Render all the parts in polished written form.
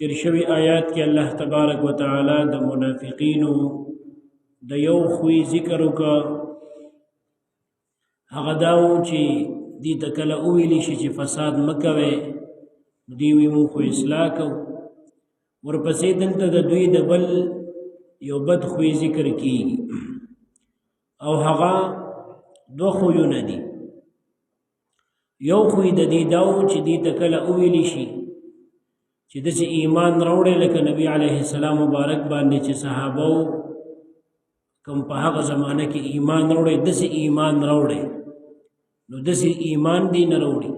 تیر شوی آیات کې الله تبارک وتعالى د منافقینو د یو خوی ذکر وکړ. هغه دا و چې دې ته کله وویل شي چې فساد مه کوئ، دوی وي موږ خو اصلاح کوو. ورپسې دلته د دوی د بل یو بد خوی ذکر کیږي، او هغه دوه خویونه دي. یو خوی د دې دا و چې دې ته کله وویل شي چې داسې ایمان راوړی لکه نبی علیه السلام مبارک باندې چې صحابه کوم په هغه زمانه کې ایمان راوړی، داسې ایمان راوړی، نو داسې ایمان دی نه راوړي.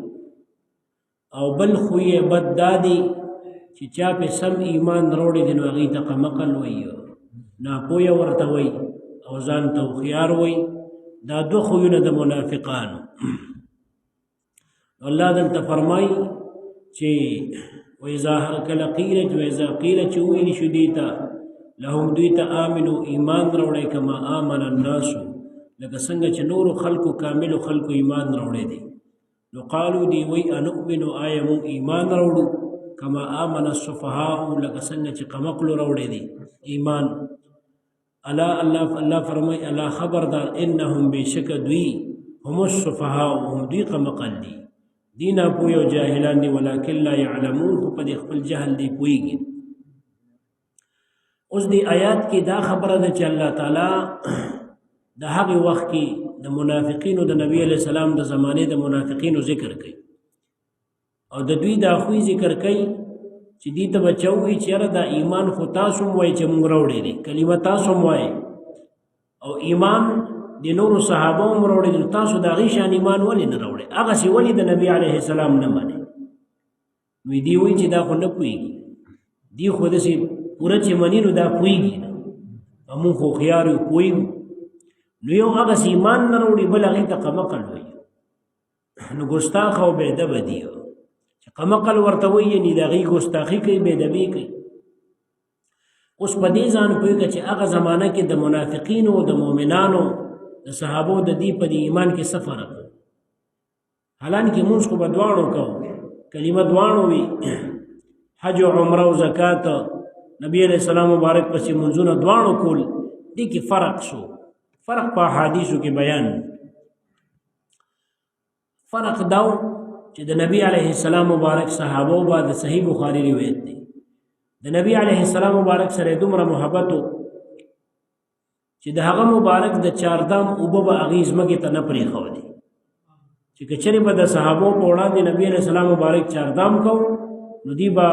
او بل خوی یې بد دا دی چې چا پې سم ایمان راوړی دی نو هغې ته قمقل وایي، ناپوهه ورته وایي او ځان ته هوښیار وایي. دا دوه خویونه د منافقانو. الله دلته فرمایي چې وإذا کله قیل، وإذا قیل چې وویل شو دوی ته، لهم دوی ته آمنو ایمان راوړی کما آمن الناس، لکه څنګه چې نورو خلکو کاملو خلکو ایمان راوړی دی. نو قالو دی وی انؤمنو، آیا مونږ ایمان راوړو کما آمن السفهاء، لکه څنګه چې قمقلو راوړی دی ایمان. الا الله الله فرمای الا خبردار انهم بشک دوی هم السفهاء، هم دوی قمقل دي، دی ناپوهه او جاهلان دي، ولکن لا يعلمون، خو په دې خپل جهل دی پوهېږي. اوس دی آیات کې دا خبره ده چې الله تعالی د هغې وخت کې د منافقینو د نبی علیه السلام د زمانې د منافقینو ذکر کوي، او د دوی دا خوی ذکر کوي چې دوی ته به چا ووایي چې یاره دا ایمان خو تاسو هم وایي چې موږ راوړی دی، کلمه تاسو هم وایي، او ایمان د نورو صحابه هم راوړی دی، تاسو د هغې شان ایمان ولې نه راوړی، هغسې ولې د نبی علیه السلام نه منئ؟ نو دی وایي چې دا خو نه پوهېږي، دی خو داسې پوره چې مني نو دا پوهېږي نه، او موږ خو هوښیار یو پوهېږو. نو یو هغسې ایمان نه راوړي، بل هغې ته قمقل وایي، نو ګستاخ او بېادبه دي. چې قمقل ورته وایي یعنې د هغې ګستاخي کوي، بېادبي کوي. اوس په دې ځان پوهېږه چې هغه زمانه کې د منافقینو د مؤمنانو د صحابو د دې په دې ایمان کې څه فرق و. حالانکه مونږ خو به دواړو کوو، کلمه دواړو وي، حج او عمره او زکات، نبی علیه السلام مبارک پسې منځونه دواړو کول، دې کې فرق شو. فرق په احادیثو کې بیان. فرق داو چې د نبی علیه السلام مبارک صحابه به د صحیح بخاری روایت دی، د نبی علیه السلام مبارک سره دومره محبت چې د هغه مبارک د چاردام اوبه به هغې ځمکې ته نه پرېښودې، چې که چېرې به د صحابو په وړاندې نبی علیه السلام مبارک چاردام کو، نو دی به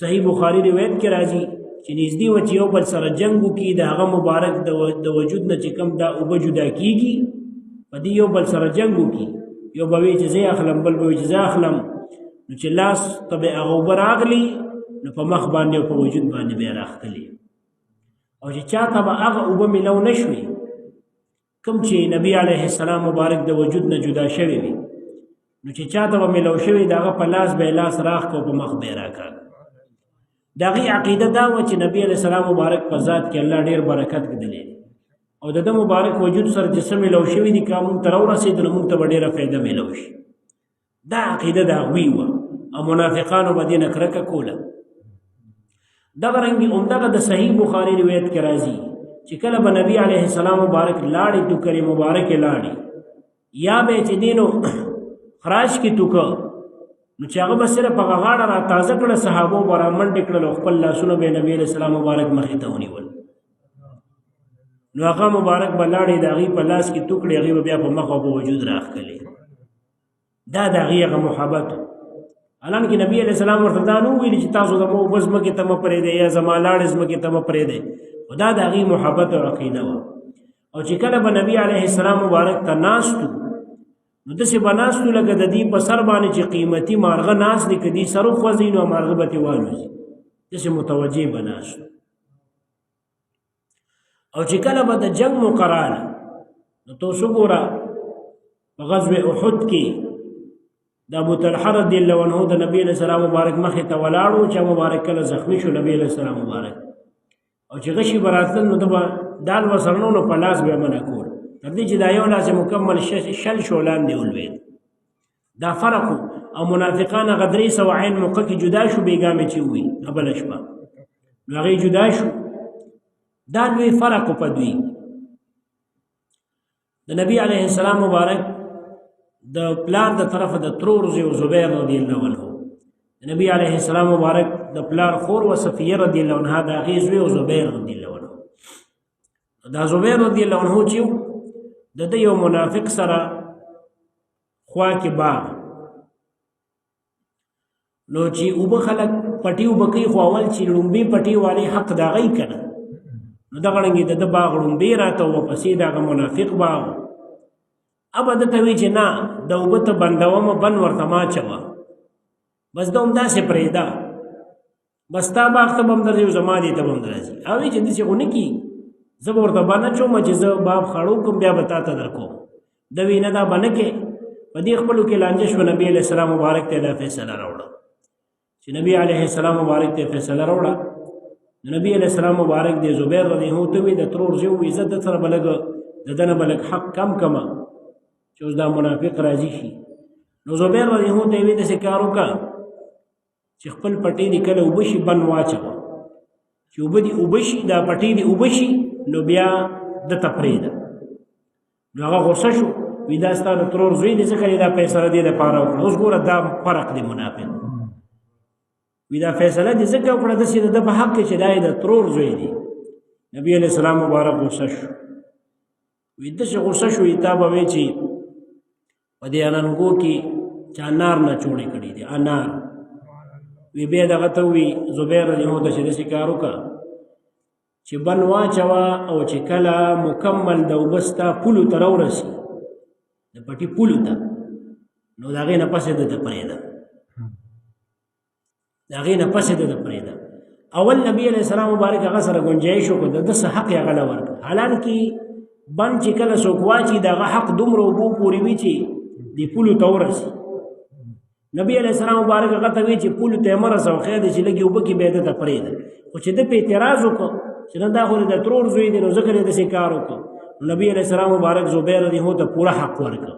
صحیح بخاری روایت کې راځي چې نږدې و چې یو بل سره جنګ وکړي، د هغه مبارک د وجود نه چې کوم دا اوبه جدا کیږي، په دې یو بل سره جنګ وکړي، یو به وایي چې زه یې اخلم، بل به وایي چې زه اخلم، نو چې لاس ته به هغه اوبه راغلي نو په مخ باندې او په وجود باندې به یې راښکلي، او چې چا ته به هغه اوبه میلاو نه شوې کوم چې نبی علیه السلام مبارک د وجود نه جدا شوی وي، نو چې چا ته به میلاو شوی د هغه په لاس به یې لاس راښکه او په مخ به یې راکاږه. د هغې عقیده دا وه چې نبی علیه السلام مبارک په ذات کې الله ډېر برکت ږدلی دی، او د ده مبارک وجود سره چې څه میلاو شوي دي که موږ ته راورسېدو نو موږ ته به ډېره فایده میلاو شي. دا عقیده د هغوی وه، او منافقانو به دې نه کرکه کوله. دغه رنګې همدغه د صحیح بخاري روایت کې راځي چې کله به نبی علیه السلام مبارک لاړې ټوکرې مبارکې لاړې، یا به چې دی نو خراج کې ټوکه، نو چې هغه به صرف هغه غاړه را تازه کړه، صحابو به رامنډې کړل او خپل لاسونه به نبی علیه السلام مبارک مخې ته ونیول، نو هغه مبارک به لاړې د هغې په لاس کې ټوکړې، هغې به بیا په مخ او په وجود راښکلې. دا د هغې هغه محبت و. حالانکه نبی علیه السلام ورته دا نه وویل چې تاسو زما اوبه ځمکې ته مه پرېږدئ یا زما لاړې ځمکې ته مه پرېږدئ، خو دا د هغې محبت او عقیده وه. او چې کله به نبی علیه السلام مبارک ته ناست و، نو داسې به ناست و لکه د دې په سر باندې چې قیمتي مارغه ناست دی، که دې سر وخوځوي نو مارغه به ترې والوځي، داسې متوجه به ناست و. او چې کله به د جنګ موقع راغله، نو تاسو ګوره په غزوه احد کې د ابو طلحه رضی الله عنه د نبی علیه السلام مبارک مخې ته ولاړ و، چې مبارک کله زخمی شو نبی علیه السلام مبارک، او چې غشي به راتلل نو ده به دال ورسره نه و، نو په لاس به یې منع کول، تر دې چې دا یو لاس یې مکمل شل شو لاندې ولوېد. دا فرق. او منافقان هغه 300 عین موقع کې جدا شو، بیګا مې چې وي بله شپه، نو هغې جدا شو. دا لوی فرق په دوی. د نبی علیه السلام مبارک د پلار د طرفه د ترور زوی زبیر رضی الله عنه، د نبی علیه السلام مبارک د پلار خور و صفیه رضی الله عنها، د هغې زوی زبیر رضی الله عنه. دا زبیر رضی الله عنه چې د ده یو منافق سره خوا کې باغ، نو چې اوبه خلک پټي اوبه کوي، خو اول چې لومبي پټي والے حق د هغه که نه، نو دغه رنګې د ده باغ لومبی راته، ورپسې د هغه منافق باغ. ابا ده ته وی چې نه، د اوبه ته بندومه، بند ورته ما چوه، بس ده همداسې پرېږده، بس تا باغ ته به هم درځي او زما دې ته به هم درځي. او وی چې داسې خو نه کېږي، زه به ورته بند اچوم چې زه باغ خړو کوم، بیا به تا ته در کوم. ده وی نه، دا به نه کې. په دې خپلو کې لانجه شوه. نبي علیه السلام مبارک ته دا فیصله راوړه. چې نبی علیه السلام مبارک ته فیصله راوړه، نبی علیه السلام مبارک د زبیر رضی الله عنه ته وی، د ترور زوی وی، زه د سره به لږ د ده نه به لږ حق کم کمه چې اوس دا منافق راضي شي. نو زبیر رضی الله عنه ته وی، داسې کار وکړه چې خپل پټې دې کله اوبه شي بند واچوه، چې اوبه دې اوبه شي، دا پټې دې اوبه شي، نو بیا ده ته پرېږده. نو هغه غوسه شو، وی دا ستا د ترور زوی دی، ځکه یې دا فیصله دې دپاره وکړه. اوس ګوره دا فرق دی. منافق وی دا فیصله دې ځکه وکړه داسې د ده په حق کې چې دا یې د ترور زوی دی. نبی علیه السلام مبارک غوسه شو، وی داسې غوسه شو، تا به وی چې په دې اننګو کې چا انار نه چوړې کړي دي انار. وی بیا دغه ته وی زبیر رضی الله عنه چې داسې کار وکړه چې بن واچوه، او چې کله مکمل د اوبه ستا پولو ته راورسي، د پټي پولو ته، نو د هغې نه پسې ده ته پرېږده، د هغې نه پسې ده ته پرېږده. اول نبی علیه السلام مبارک هغه سره ګنجایش وکړ، د ده څه حق یې هغه له ورکړ. حالانکه بند چې کله څوک واچي، د هغه حق دومره اوبو پورې وي چې د پولو ته ورسي. نبی علیه السلام مبارک هغه ته وی چې پولو ته یې مه رسوه، خیر دی چې لږې اوبه کې بیا ده ته پرېږده. خو چې ده په اعتراض وکړ چې نه، دا خو د ترور زوی دی، نو ځکه یې داسې کار وکړ. نبی علیه السلام مبارک زبیر رضی الله ته پوره حق ورکړ،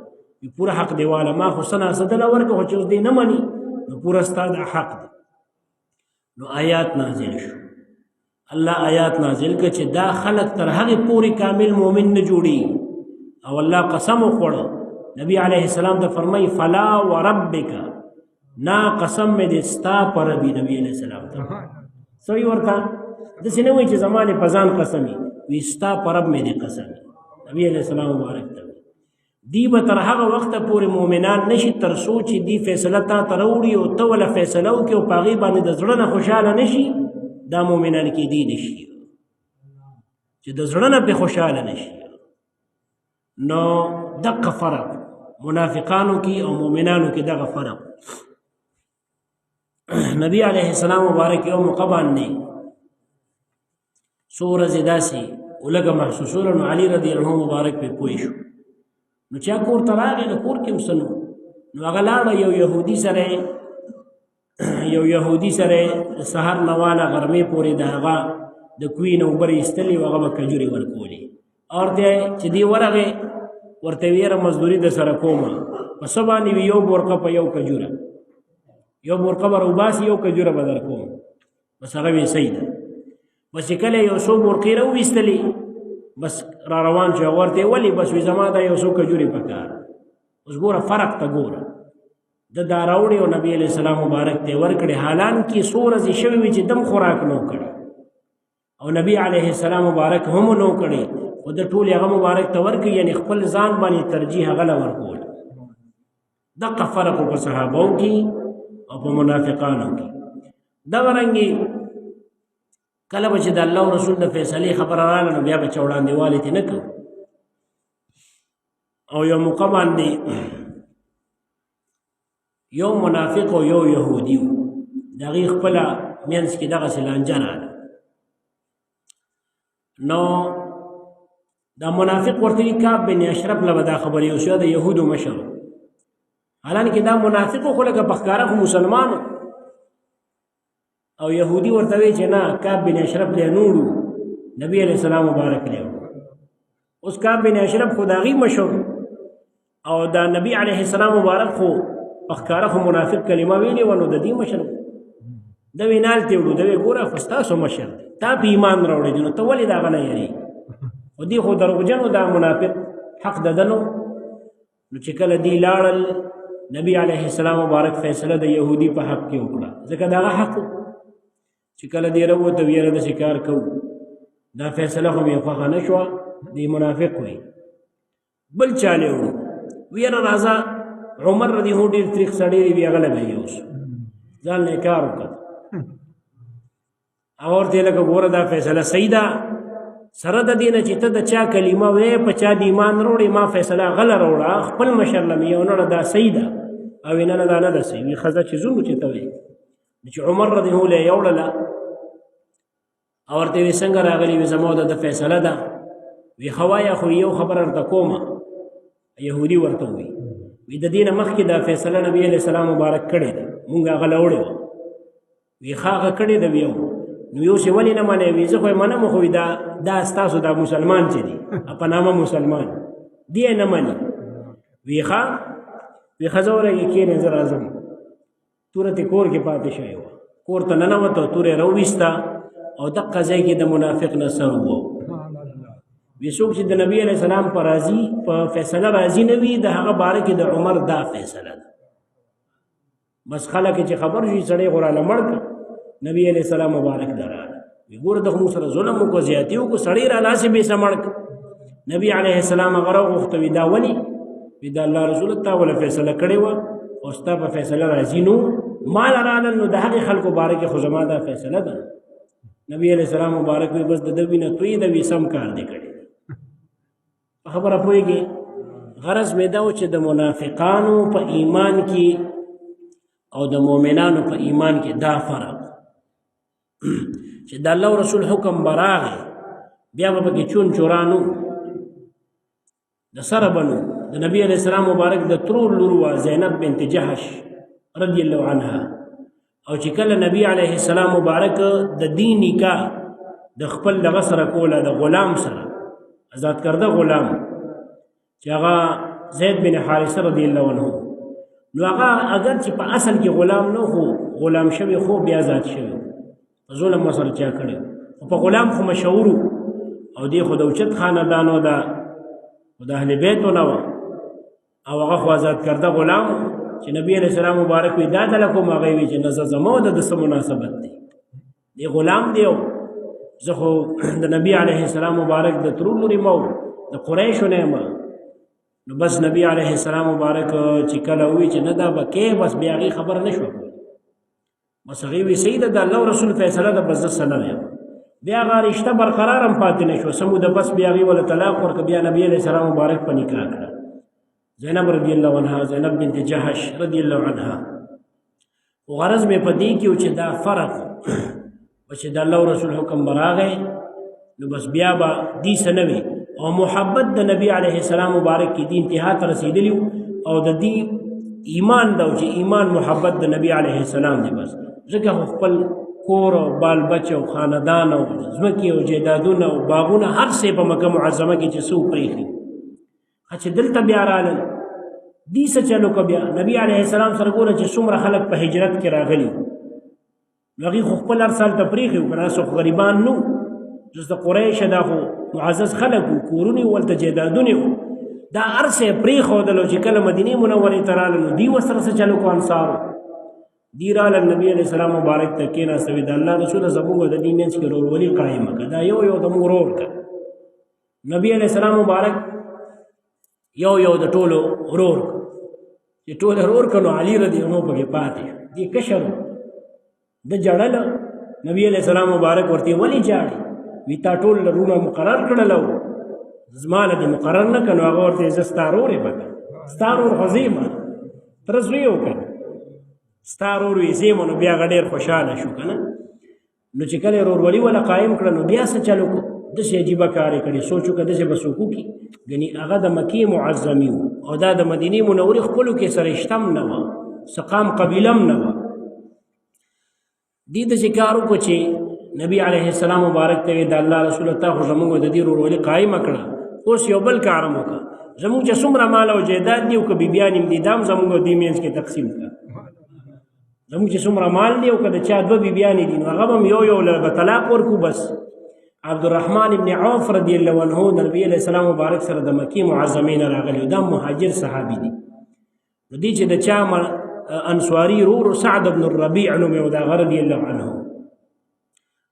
پوره حق دی واله، ما خو څه ناڅه دله ورکړ، خو چې اوس دی نه مني نو پوره ستا دا حق دی. نو آیات نازل شو، الله آیات نازل کړ چې دا خلق تر هغې پورې کامل مؤمن نه جوړي. او الله قسم وخوړ، نبی علیه السلام ته فرمایي فلا وربک، نا قسم مې دې ستا پر ربي. نبی علیه السلام ته سوی ورته داسې نه وایي چې زما دې په ځان قسم وي، ستا پر رب مې دې قسم. نبی علیه السلام مبارک ته دی به تر هغه وخته پورې مؤمنان نشي تر څو چې دی فیصله تا ته راوړي او ته وله فیصله وکړي او په هغې باندې د زړه نه خوشحاله نشي، دا مؤمنان کېدی نشي چې د زړه نه پرې خوشحاله نشي. نو دقه فرق منافقانو کې او مؤمنانو کې دغه فرق. نبی علیه السلام مبارک یو موقع باندې څو ورځې داسې ولږه محسوسوله، نو علی رضی الله عنه مبارک پرې پوه شو. نو چا کور ته راغی، نو کور کې هم څه نه، نو هغه لاړه یو یهودي سره سهار نه واله غرمې پورې د هغه د کوی نه اوبه ایستلې او هغه به کجورې ورکولې. ورته چې دی ورغی، ورته ویره مزدوري د سره کومه، په څه باندې؟ یو بورقه په یو کجوره، یو بورقه به راوباسي، یو کجوره به در کوم. بس هغه وی صحیح ده. بس چې کله یو څو بورقې راوویستلې، بس را روان شو. ورته ولې؟ بس وی زما دا یو څو کجورې پکار. اوس ګوره فرق ته ګوره، د دا راوړې او نبی علیه السلام مبارک ته ورکړې، حالان کې څو ورځې شوې وي چې دم خوراک نه کړي او نبی علیه السلام مبارک هم نو کړي، خو د ټول هغه مبارک ته ورکړي، یعنی خپل ځان باندې ترجیح هغه له ورکول. دغه فرق په صحابو کې او په منافقانو کې. دغه رنګي کله به چې د الله او رسول د فیصلې خبره راغله، نو بیا به چا وړاندې والی ته نه کوو. او یو موقع باندې یو منافق او یو یهودي وو، د هغې خپله منځ کې دغسې لانجه راغله. نو دا منافق ورته وي کعب بن اشرف له به دا خبرې وشوه، د یهودو مشر. حالانکه دا منافق خو لکه په ښکاره خو مسلمان، او یهودي ورته وی چې نه، کعب بن اشرف له نوړو، نبی علیہ السلام مبارک له. اوس کعب بن اشرف خو د هغې مشر، او دا نبی علیه السلام مبارک خو په ښکاره خو منافق کلمه ویلې وه، نو د دې مشر د وینال ته وړو، د ګوره خو ستاسو مشر دی، تا په ایمان راوړی دی، نو ته ولې د هغه نه یریږي؟ خو دې خو دروغجن و، دا منافق حق د ده نو. نو چې کله دی لاړل، نبی علیه السلام مبارک فیصله د یهودي په حق کې وکړه، ځکه د هغه حق. چې کله دی راووته، ویره داسې کار کوو، دا فیصله خو مې خوښه نه شوه، دی منافق وي. بل چاله وړو، ویره راځه عمر رضی الله ډېر تریخ سړی دی، بیا غله به یې اوس ځان له کار وکړ. او ورته لکه ګوره دا فیصله صحیح ده، سره د دې نه چې ته د چا کلمه وې، په چا د ایمان وروړې، ما فیصله غله راوړه، خپل مشر له مې یو نه دا صحیح ده او نه نه دا نه ده صحیح. وي ښځه چې ځو چې ته وې، چې عمر رضی الله له یوړله او ورته وی څنګه راغلی؟ وی زما د فیصله ده. وی خوایا خو یو خبر ورته کومه. يهودي ورته وی، وی د دینه مخکې دا فیصله نبی علیہ السلام مبارک کړې ده، مونږ هغه لوړې و. وی خاغه کړې ده، ویو نو یو څه ولې نه منې؟ وی زه خو منم، خو دا دا ستاسو دا مسلمان چې دي په نامه مسلمان دی نه مني. وی ښا، وی خزوره کې کینې، زه راځم. توره ته کور کې پاتې شوی و، کور ته ننوته، توره راوویسته او دقه ځای کې د منافق نه سر وو. وی څوک چې د نبی علیہ السلام پر راضي په فیصله راضي نه وي، د هغه باره کې د عمر دا فیصله ده. بس خلک چې خبر شي، سړی غوراله مړ کړ. نبی علیہ السلام مبارک دراله، وی ګوره د مو سره ظلم وکړ، زیاتی وکړ، سړی را لاسې به سمړ. نبی علیه السلام هغه راوغوښته، وی دا ولي؟ وی دا الله رسول تا ولا فیصله کړې وه او ستا په فیصله راضي نو مال رالل، نو د هغې خلکو باره کې خو زما دا فیصله ده. نبی علیہ السلام مبارک وی بس د ده وینه توی د وی سم کار دی کړی. په خبره پوهېږي؟ غرض مې دا و چې د منافقانو په ایمان کې او د مؤمنانو په ایمان کې دا فرق چې د الله رسول حکم براغه، بیا به پکې چون چورانو د سره بنو. د نبی علیہ السلام مبارک د ترور لور وا زینب بنت جحش رضی الله عنها، او چې کله نبی علیه السلام مبارک د دین نکاح د خپل دغه سره کوله، د غلام سره، آزاد کرده غلام چې هغه زید بن حارثه رضی الله عنه، نو هغه اگر چې په اصل کې غلام نه خو غلام شوی، خو بیا آزاد شوی، په ظلم وسره چا کړی، خو په غلام خو مشهور او دی خو د اوچت خاندانو ده او د اهل بیتو نه وه، او هغه خو آزاد کرده غلام. چې نبی علیہ السلام مبارک وی دا دله کوم، هغه وی چې نه زما د څه مناسبت دی، دی غلام دی او زه خو د نبی علیه السلام مبارک د ترور لوري مو د قریشو نه یم. نو بس نبی علیه السلام مبارک چې کله وی چې نه دا به کې، بس بیا هغې خبره نه شوه. بس هغې وی صحیح ده، د الله رسول فیصله ده، بس زه څه نه وایم. بیا هغه رشته برقرار هم پاتې نه شوه. څه موده بس بیا هغې وله طلاق ورکړه. بیا نبی علیه السلام مبارک په نکاح کړه زینب رضی الله عنها، زینب بنت جحش رضی الله عنها. او غرض مې په دې کې و چې دا فرق و چې د الله رسول حکم براغی، نو بس بیا به دې څه نه وي. او محبت د نبی علیه السلام مبارک کې دې انتها ته رسېدلی او د دې ایمان دا چې ایمان محبت د نبی علیه السلام دی، بس ځکه خو خپل کور او بال بچ او خاندان او ځمکې او جایدادونه او باغونه هر څه په مکه معظمه کې چې څه پرېښي، چې دلته بیا رالل دې څه چلو که بیا نبی علیه السلام سره ګوره چې څومره خلک په هجرت کې راغلي، نو هغوی خو خپل هر څه هلته پرېښي وو که نه، څوک غریبان نه وو، اوس د قریش دا خو معزز خلک وو، کورونه یې ورته جایدادونه وو، دا هر څه یې پرېښودل. او چې کله مدینې منورې ته راغلل، نو دوی ورسره څه چلو کو؟ انصارو دی راغلل نبی علیه السلام مبارک ته کېناسته، وایي د الله رسوله زموږ د دې منځ کې ورورولي قایمه کړه، دا یو یو د موږ ورور کړه. نبی علیه السلام مبارک یو یو د ټولو ورور چې ټول ورور کړو، علی رضی الله عنه پکې پاتې شو، دی کشر د جړل. نبی علیہ السلام مبارک ورته ولی جاړي؟ وی تا ټول رونه مقرر کړل او زما له دې مقرر نه کړو. هغه ورته زه ستا ورور یم، ستا ورور خو زه یم، تر زوی وکړه ستا ورور یې زه یم. نو بیا هغه ډېر خوشحاله شو که نه. نو چې کله ورورولي وله قایم کړه، نو بیا څه چل وکړو؟ داسې عجیبه کار یې کړی، سوچ وکړه داسې به څوک وکړي؟ ګنې هغه د مکې معظمي و او دا د مدینې منورې، خپلو کې سره رشته هم نه وه، څه قام قبیله هم نه وه. دې داسې کار وکړو چې نبی علیه السلام مبارک ته وی د الله رسول تا خو زموږ د دې ورورولي قایمه کړه، اوس یو بل کار هم وکړه، زموږ چې څومره مال او جایداد دی او که بیبیان هم دي، دا هم زموږ دې منځ کې تقسیم کړه. زموږ چې څومره مال دی او که د چا دوه بیبیانې دي، نو هغه به هم یو یو له به طلاق ورکړو بس. عبدالرحمن ابن عوف رضی الله عنه د نبي علیه السلام مبارک سره د مکې معظمې نه راغلی، دا مهاجر صحابي دی. نو دی چې د چا انصاري ورور سعد بن الربیع نوم یې و، د هغه رضی الله عنه،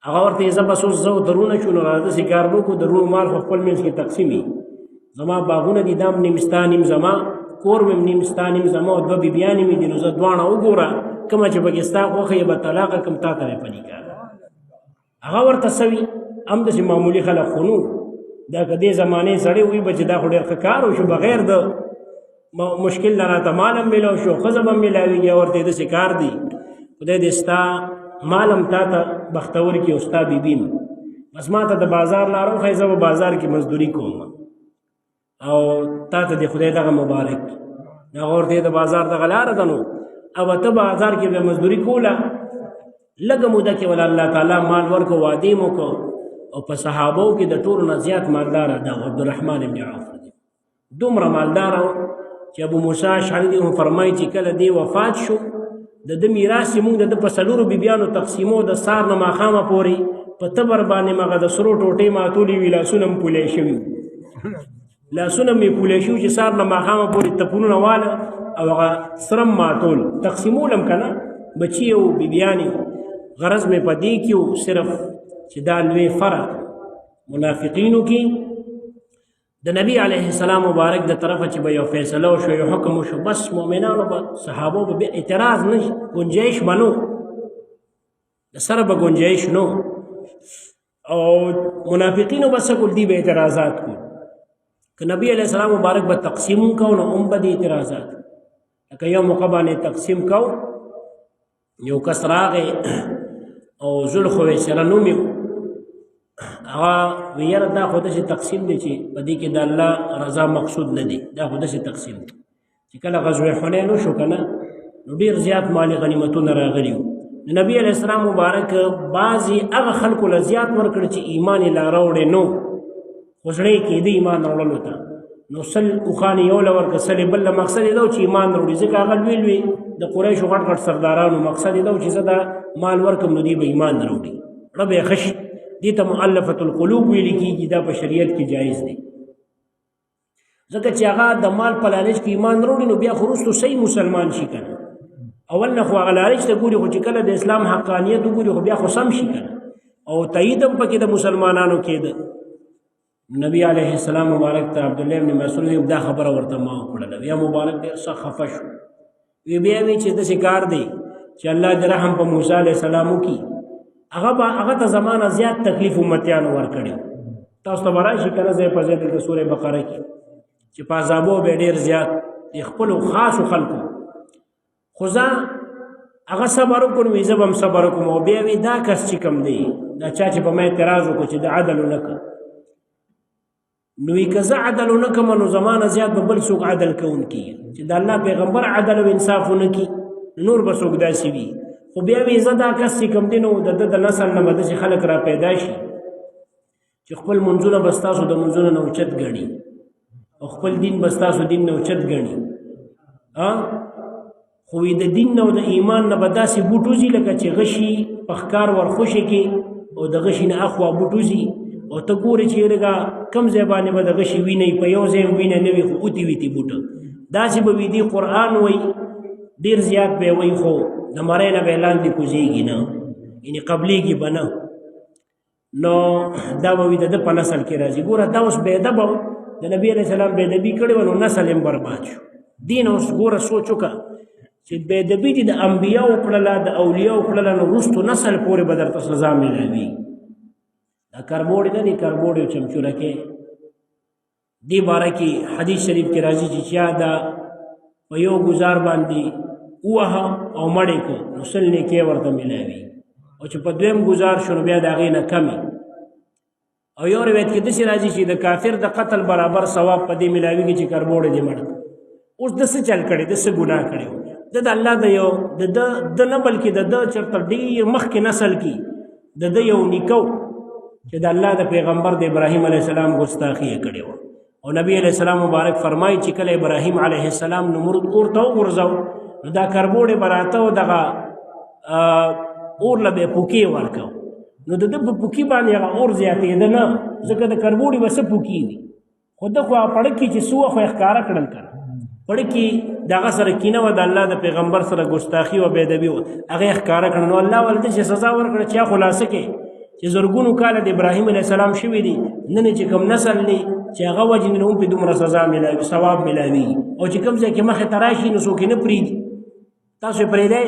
هغه ورته یې زه بس اوس زه درونه شو، نو راځه داسې کار وکړو، د وروڼو مال خو خپل منځ کې تقسیمي، زما باغونه دي، دا هم نیم ستا نیم زما، کور مې هم نیم ستا نیم زما، او دوه بیبیانې مې دي، نو زه دواړه وګوره کومه چې پکې ستا خوښه یې به طلاقه کړم، تا ته به په نکاح. هغه ورته څه وي، هم داسې معمولي خلک خو نو دا که دې زمانې سړی وي به چې دا خو ډېر ښه کار وشو، بغیر د مشکل نه راته مال هم میلاو شو، ښځه به هم میلاویږي، ورته یې داسې کار دی، خدای دې ستا مال هم تا ته بختور کړي او ستا بیبي هم. بس ما ته د بازار لاره وښیه، زه به بازار کې مزدوري کوم او تا ته دې خدای دغه مبارک کړي. هغه ورته یې د بازار دغه لاره ده، نو او ته بازار کې به مزدوري کوله، لږه موده کې ولا الله تعالی مال ورکړو، وعدې مو کړو، او په صحابو کې د ټولو نه زیات مالدار ده عبدالرحمن ابن عوف دی، دومره مالدار و چې ابو موسی اشعري دی هم فرمایي چې کله دی وفات شو، د ده میراث یې موږ د ده په څلورو بیبیانو تقسیمو، د سهار نه ماښامه پورې په تبر باندې مغه د سرو ټوټې ماتولې وي، لاسونه مې پولې شوي، لاسونه مې پولې شوي چې سهار نه ماښامه پورې تپونونه واله او هغه سرم ماتول تقسیمولم که نه، بچي او بیبیانې. غرض مې په دې کې و صرف چې دا لوی فرق منافقینو کې د نبی علیه السلام مبارک د طرفه چې به یو فیصله وشو، یو حکم وشو، بس مؤمنانو به صحابو به بیا اعتراض نه شي، گنجایش به نو د سره به گنجایش نو، او منافقینو به څه کول، دوی به اعتراضات کول. که نبی علیه السلام مبارک به تقسیم کو نو هم به دې اعتراضات، لکه یو موقع باندې تقسیم کو، یو کس راغی او ذوالخویصره نوم یې، هغه وی یاره دا خو داسې تقسیم دی چې په دې کې د الله رضا مقصود نه دی، دا خو داسې تقسیم دی چې کله غزوه حنین وشو که نه، نو ډېر زیات مالي غنیمتونه راغلي وو. نو نبی علیه السلام مبارک بعضې هغه خلکو له زیات ورکړ چې ایمان یې لا راوړی نو، خو زړه یې کېده ایمان راوړلو ته، نو سل اوښان یې یو له ورکړه، سل یې بل له، مقصد یې دا و چې ایمان راوړي، ځکه هغه لوی لوی د قریشو غټ غټ سردارانو، مقصد یې دا و چې زه دا مال ورکړم نو دوی به ایمان راوړي، زړه به یې ښه شي. دې ته مؤلفة القلوب ویل کېږي، دا په شریعت کې جایز دی، ځکه چې هغه د مال په لالچ کې ایمان راوړي نو بیا خو وروسته صحیح مسلمان شي که نه، اول نه خو هغه لالچ ته ګوري، خو چې کله د اسلام حقانیت وګوري خو بیا خو سم شي که نه، او تایید هم پکې د مسلمانانو کېده. نبی علیه السلام مبارک ته عبدالله ابن مسعود دا خبره ورته ما وکړله، بیا مبارک ډېر سخت خفه شو، وی بیا وی چې داسې کار دی چې الله دې رحم په موسی علیه السلام وکړي، هغه به هغه ته زمانه زیات تکلیف امتیانو ورکړي. تاسو ته به راشي که نه ځای په ځای دلته سورې بقره کې چې په عذابو به ډېر زیات د خپلو خاصو خلکو، خو زه هغه صبر وکړم، وی زه به هم صبر وکړم. او بیا وی دا کس چې کوم دی، دا چا چې په ما اعتراض وکړو چې د عدل ونه کړ، نو وی که زه عدل ونه کړم نو زما نه زیات به بل څوک عدل کوونکي، چې د الله پیغمبر عدل او انصاف ونه کړي نور به څوک داسې وي. خو بیا وی زه دا کس چې کوم دی نو د ده د نسل نه به داسې خلک را پیدا شي چې خپل منځونه به ستاسو د منځونو نه اوچت ګڼي او خپل دین به ستاسو دین نه اوچت ګڼي. خو وی د دین نه او د ایمان نه به داسې بوټ وځي لکه چې غشي په ښکار ورخوشې کې او د غشي نه اخوا بوټ وځي، او ته ګورې چې یرګه کم ځای باندې به د غشي وینه په یو ځای هم وینه نه وي، خو اوتې ویتې بوټ داسې به وي. دی قرآن وایي ډېر زیات به یې وایي، خو د مرۍ نه به یې لاندې کوزېږي نه، یعنې قبلېږي به نه، نو دا به وي د ده په نسل کې راځي. ګوره دا اوس بېادبه و، د نبي علیه السلام بېادبي کړې وه نو نسل یې هم برباد شو. دین اوس ګوره سوچ وکړه چې بېادبي دې د انبیاو کړله، د اولیاو کړله، نو وروستو نسل پورې به درته سزا میلاوي. دا کربوړې نه دی، کربوړې او چمچوره کې دې باره کې حدیث شریف کې راځي چې چا دا په یو ګزار باندې ووهه او مړ یې کړ نو سل نیکۍ ورته میلاوي، او چې په دویم ګزار شو نو بیا د هغې نه کمې. او یو روایت کې داسې راځي چې د کافر د قتل برابر ثواب په دې میلاویږي چې کربوړی دې مړ کړ. اوس د څه چل کړی، د څه ګناه کړی، د د الله د یو د ده د نه بلکې د ده چېرته ډېر مخکې نسل کې د ده یو نیکه و چې د الله د پیغمبر د ابراهیم علیه السلام ګستاخي یې کړې وه. او نبی علیہ السلام مبارک فرمایي چې کله ابراهیم علیه السلام نمرود اور ته وغورځاو نو دا کربوړې به راته او دغه اور له به یې پوکې ورکاو، نو د ده په پوکي باندې هغه اور زیاتېده نه، ځکه د کربوړي به څه پوکې وي، خو ده خو هغه پړکي چې څه وه خو یې ښکاره کړل که نه، پړکي د هغه سره کینه وه، د الله د پیغمبر سره ګستاخي وه، بېادبي وه، هغه یې ښکاره کړه. نو الله ورته چې سزا ورکړه چې خلاصه کړي چې زرګونو کاله د ابراهیم علیه السلام شوي دي، نن چې کوم نسل دی چې هغه وجنې نو هم پرې دومره سزا میلاوي، ثواب میلاوي، او چې کوم ځای کې مخې ته راشي نو څوک یې نه پرېږدي. تاسو یې پرېږدی؟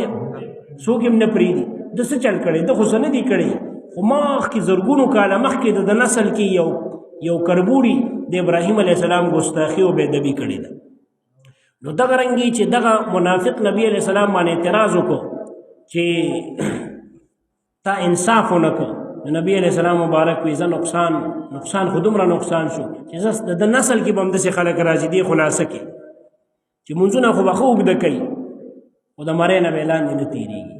څوک یې هم نه پرېږدي. ده څه چل کړی؟ ده خو څه نه دي کړی، خو مخکې زرګونو کاله مخکې د ده نسل کې یو کربوړي د ابراهیم علیه السلام ګستاخي او بېادبي کړې ده. نو دغه رنګي چې دغه منافق نبی علیه السلام باندې اعتراض وکړو چې تا انصاف ونه کړ، نو نبی علیه السلام مبارک وی زه نقصان خو دومره نقصان شو چې زه د ده نسل کې به هم داسې خلک راځي، دې خلاصه کې چې مونځونه خو به ښه اوږده کوي خو د مرۍ نه به یې لاندې نه تېرېږي.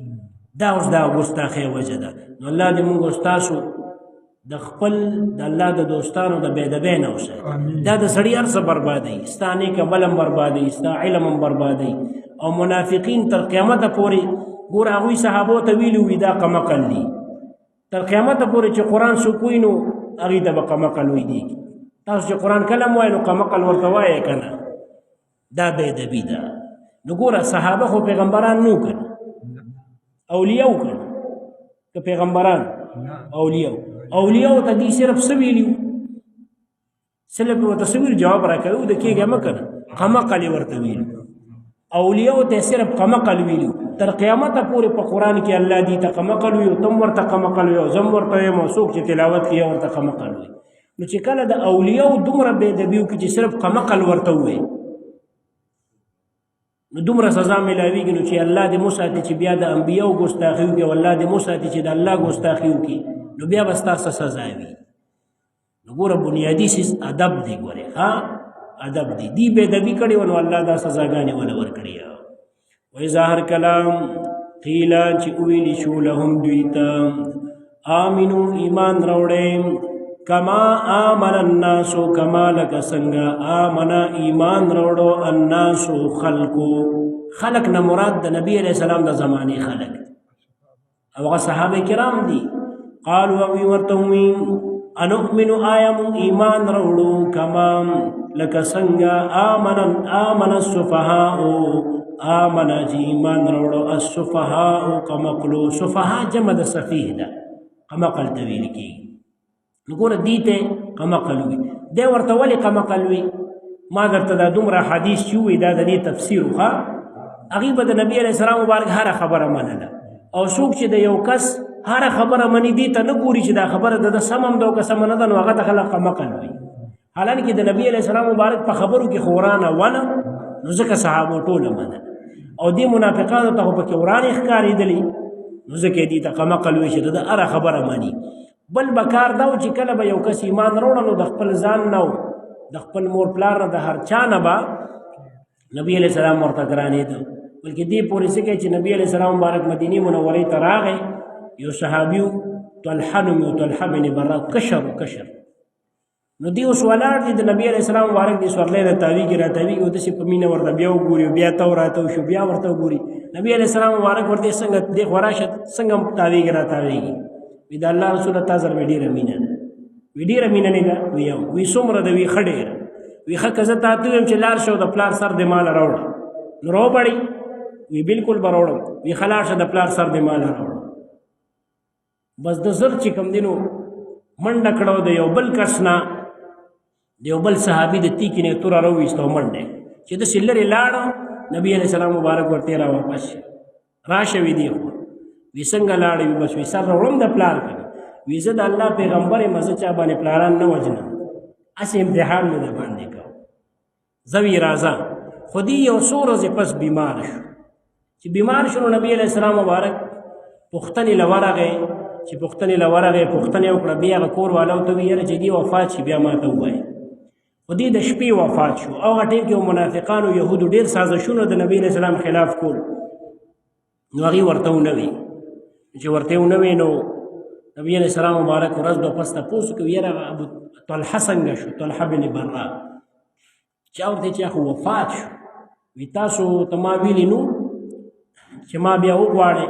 دا اوس دا ګستاخۍ وجه ده. نو الله دې موږ ستاسو د خپل د الله د دوستانو د بېادبۍ نه وساتي. دا د سړي هر څه بربادوي، ستا نیک عمل هم بربادوي، ستا علم هم بربادوي. او منافقین تر قیامته پورې ګوره هغوی صحابو ته ویلي وي دا قمقل دي، تر قیامته پورې چې قرآن څوک وایي نو هغوی ته به قمقل وایي دي. تاسو چې قرآن کلم وایي نو قمقل ورته وایې که نه، دا بېادبي ده. نو ګوره صحابه خو پیغمبران نو که نه، اولیاء که نه، که پیغمبران اولیاء، اولیاء ته دي صرف څه ویلي وو؟ صرف ورته څه ویلي؟ جواب راکوي د کېږه مه که نه، قمقل یې ورته ویلي. اولیاء ته صرف قمقل ویلي. تر قیامته پورې په قرآن کې الله دي ته قمقل وي، تم ورته قمقل وي، زم ورته وایم، او څوک چې تلاوت کوي ورته قمقل وي. نو چې کله د اولیاء دومره بېادبي وکړي چې صرف قمقل ورته ووایي نو دومره سزا میلاویږي. نو چې الله دې مو ساتي چې بیا د انبیاو ګستاخي وکړي، او الله دې مو ساتي چې د الله ګستاخي وکړي، نو بیا به ستا څه سزا وي. نو ګوره بنیادي څیز ادب دی، ګوره ها ادب دی. دی بېادبي کړې وه نو الله دا سزاګانې وله ورکړې. وایي ظاهر کلام قیله چې وویل شو لهم دوی ته آمنو ایمان راوړئ کما آمن الناس، کما لکه څنګه آمن ایمان راوړو الناس خلقو. خلق نه مراد د نبی علیہ السلام د زمانې خلق او هغه صحابه کرام دي. قالوا هغوی ورته وویل انؤمن آیا مونږ ایمان راوړو کما لکه څنګه آمن السفهاء، آمن چې ایمان راوړو السفهاء قمقلو. سفهاء جمع د سفیه ده، قمقل ته ویل کېږي. نو ګوره دې ته قمقل وي، دی ورته ولې قمقل وي؟ ما درته دا دومره حدیث چې ووایي دا د دې تفسیر و. ښه هغوی به د نبي علیه السلام مبارک هره خبره منله، او څوک چې د یو کس هره خبره مني دې ته نه ګوري چې دا خبره د ده سمه هم ده او که سمه نه ده، نو هغه ته خلک قمقل وي. حالانکه د نبي علیه السلام مبارک په خبرو کې خو ورانه ونه، نو ځکه صحابو ټوله منله. او دې منافقانو ته خو پکې ورانې ښکارېدلې، نو ځکه یې دې ته قمقل وي چې د ده هره خبره مني. بل به کار دا و چې کله به یو کس ایمان راوړه نو د خپل ځان نه و د خپل مور پلار نه د هر چا نه به نبی علیه السلام ورته ګرانېده. بلکې دې پورې څه کوي چې نبی علیه السلام مبارک مدینې منورې ته راغی، یو صحابي و طلحه نوم یې و، طلحه بن برا، کشر و کشر. نو دی اوس ولاړ دی د نبی علیه السلام مبارک دې سورلی نه تاویږي را تاویږي، او داسې په مینه ورته بیا وګوري او بیا تاو راتاو شو، بیا ورته وګوري. نبی علیه السلام مبارک ورته څنګه دې خو راشه څنګه تاویږي را تاویږي؟ وی د الله رسوله تا سره مې ډېره مینه ده. وی ډېره مینه نه ده؟ وی یو. وی څومره ده؟ وی ښه ډېره. وی ښه که زه تا ته ووایم چې لاړ شه او د پلار سر دې ماله راوړه نو راوبړي؟ وی بالکل به راوړم. وی ښه لاړ شه د پلار سر دې ماله راوړه. بس د زر چې کوم دی نو منډه کړه د یو بل کس نه، د یو بل صحابي د تیکې نه یې توره راوویسته او منډه یې چې داسې لرې لاړه. نبی علیه السلام مبارک ورته را واپس شه راشه. وی دی خو وی څنګه لاړې؟ وی بس وی سر راوړم د پلار که نه. وی زه د الله پیغمبر یم، زه چا باندې پلاران نه وژنم، هسې امتحان مې د باندې کوم، زه وی راځه. خو دی یو څو ورځې پس بیمار شو. چې بیمار شو نو نبی علیه السلام مبارک پوښتنې له ورغی، چې پوښتنې له ورغی پوښتنې وکړه، بیا هغه کور والو ته وویل یاره چې دی وفات شي بیا ما ته ووایه. خو دی د شپې وفات شو. او هغه ټیم کې منافقانو یهودو ډېر سازشونه د نبی علیه السلام خلاف کول، نو هغوی ورته ونه وی. چې ورته ونه وی نو نبی علیه السلام مبارک ورځ دوه پس تپوس وکړ، یاره ابو طلحه څنګه شو؟ طلحه بن برا. چا ورته چې خو وفات شو. وی تاسو ته ما ویلي نو چې ما بیا وغواړې.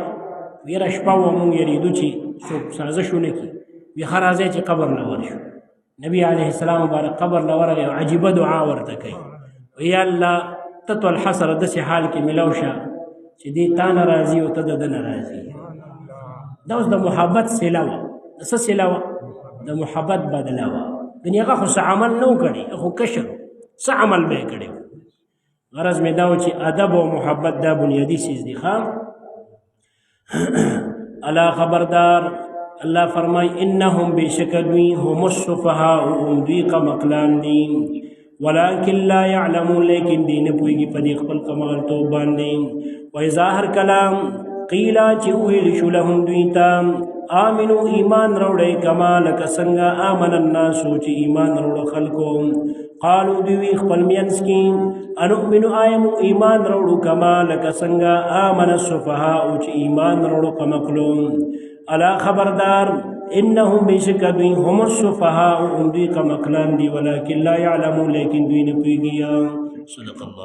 ویره شپه وه، مونږ یریدو چې څوک سازش ونه کړي. وی ښه راځئ چې قبر له ورشو. نبی علیه السلام مبارک قبر له ورغی، عجیبه دعا ورته کوي، وی الله ته طلحه سره داسې حال کې ملاو شه چې دی تا نه راضي او ته د ده نه راضي. دا اوس د محبت صله وه. د څه صله وه؟ د محبت بدله وه. ګنې هغه خو څه عمل نه و کړی، خو کشر څه عمل به یې کړی. غرض مې دا و چې ادب او محبت دا بنیادي څیز دی. ښه الله خبردار، الله فرمای انهم بشک دوی هم السفهاء، هم دوی قمقلان دي، ولكن لا يعلمون، لیکن دی نه پوهېږي په دې خپل قمغلتوب باندې. واذا هر کلام قیل چې وویل شو لهم دوی ته آمنو ایمان راوړئ کما لکه څنګه آمن الناس چې ایمان راوړو خلکو، قالو دوی خپل مینځ کې انؤمنو آیا مونږ ایمان راوړو کما لکه څنګه آمن السفهاء چې ایمان راوړو قمقلو. الا خبردار انهم بشک دوی هم السفهاء، هم دوی قمقلان دي، ولكن لا يعلمون، لیکن دوی نه پوهېږي. صدق الله.